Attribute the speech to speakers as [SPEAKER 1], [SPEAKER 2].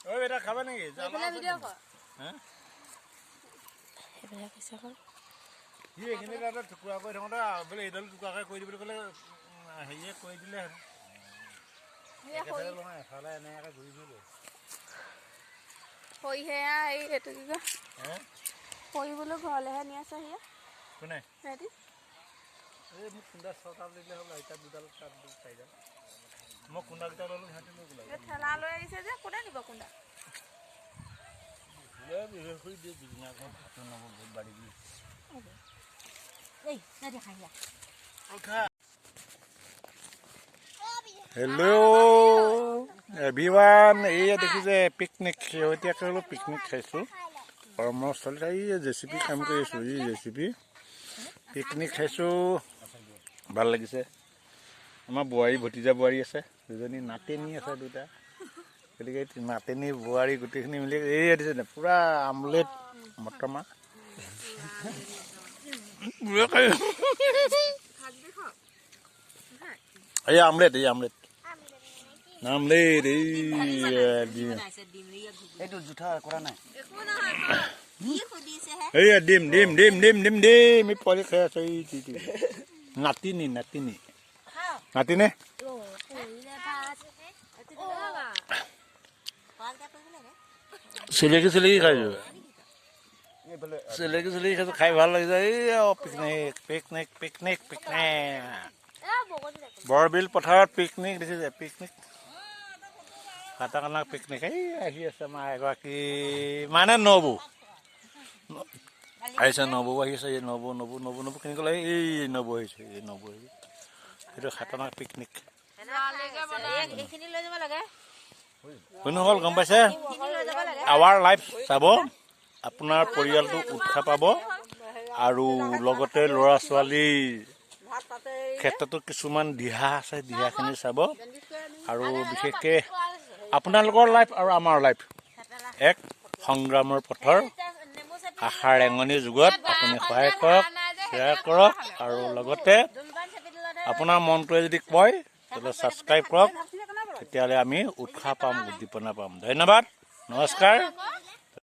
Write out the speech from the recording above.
[SPEAKER 1] ঐ বেটা, খাবা নেকি?
[SPEAKER 2] এইফালে ভিডিঅ' কৰ।
[SPEAKER 1] হা?
[SPEAKER 2] সেইফালে কৈছে আকৌ।
[SPEAKER 1] সি এইখিনি তাতে টুকুৰা কৰি থাকোঁতে বোলে এইডাল টুকুৰাকৈ কৰি দিবলৈ ক'লে, হেৰিয়ে কৰি দিলে হেনো। একেচাইডে নহয়, এফালে এনেকৈ ঘূৰি ফুৰিলে।
[SPEAKER 2] সৰিহে হেৰি, এইটো কি কয়?
[SPEAKER 1] হে?
[SPEAKER 2] খৰি বোলো ঘৰলৈহে নি আছে সিয়ে।
[SPEAKER 1] কোনে?
[SPEAKER 2] সিহঁতি।
[SPEAKER 1] এই মোক খুন্দা ছটা দিলে হ'ল, এতিয়া দুডাল, তাত চাৰিডাল। মই খুন্দাকেইটা ল'লোঁ, সিহঁতি লৈ গ'ল।
[SPEAKER 2] এই ঠেলা লৈ আহিছে যে, কোনে নিব কুন্দা?
[SPEAKER 1] দিয়ে যিদিনাখন ভাতো নব বহুত বাঢ়ি দি।
[SPEAKER 3] এই নাদি খাই।
[SPEAKER 1] হেল্ল' এভৰিৱান, এইয়া দেখিছে পিকনিক। শেহতীয়াকৈ হ'লেও পিকনিক খাইছোঁ কৰ্মস্থলীত। এই জেচিপি কাম কৰি আছোঁ, এই জেচিপি। পিকনিক খাইছোঁ, ভাল লাগিছে। আমাৰ বোৱাৰী, ভতিজা বোৱাৰী আছে দুজনী, নাতিনী আছে দুটা। গতিকে এই নাতিনী বোৱাৰী গোটেইখিনি মিলি এই দিছে পূৰা আমলেট, মটৰ মাহ পুৰা খাই। এই আমলেট, এই আমলেট, আমলেট, এই ডিম।
[SPEAKER 4] এইটো জোঠা কৰা নাই।
[SPEAKER 3] একো নহয়, কি সুধিছেহে?
[SPEAKER 1] এইয়া ডিম, ডিম, ডিম, ডিম, ডিম, ডিম। এই পোৱালি খাই আছে। এই নাতিনী, নাতিনী, নাতিনে।
[SPEAKER 3] কৰিলে ভাত ভালকে কৰিব লাগে।
[SPEAKER 1] চেলেকি চেলেকি খাইছোঁ।
[SPEAKER 4] এইফালে।
[SPEAKER 1] চেলেকি চেলেকি খাইছোঁ, খাই ভাল লাগিছে। এই picnic, picnic, picnic, picnic. Borbil পথাৰত পিকনিক দেখিছে, পিকনিক, খাতাৰনাক পিকনিক। এই আহি আছে আমাৰ এগৰাকী মানে নবৌ আহিছে, নবৌ আহি আছে। এই নবৌ, নবৌ, নবৌ, নবৌ কেনেকুৱা লাগে। এই নবৌ আহিছে, এই নবৌ আহিছে। সেইটো খাতাৰনাক পিকনিক।
[SPEAKER 3] এইখিনি লৈ যাব লাগে।
[SPEAKER 1] বন্ধুসকল, গম পাইছে?
[SPEAKER 3] এইখিনি লৈ যাব লাগে।
[SPEAKER 1] আৱাৰ লাইফ চাব, আপোনাৰ পৰিয়ালটো উৎসাহ পাব আৰু লগতে ল'ৰা ছোৱালীৰ ক্ষেত্ৰতো কিছুমান দিহা আছে, দিহাখিনি চাব। আৰু বিশেষকৈ আপোনালোকৰ লাইফ আৰু আমাৰ লাইফ এক সংগ্ৰামৰ পথৰ আশাৰ ৰেঙনি যুগত আপুনি সহায় কৰক, শ্বেয়াৰ কৰক আৰু লগতে আপোনাৰ মনটোৱে যদি কয়, তেতিয়াহ'লে ছাবস্ক্ৰাইব কৰক। তেতিয়াহ'লে আমি উৎসাহ পাম, উদ্দীপনা পাম। ধন্যবাদ, নমস্কাৰ।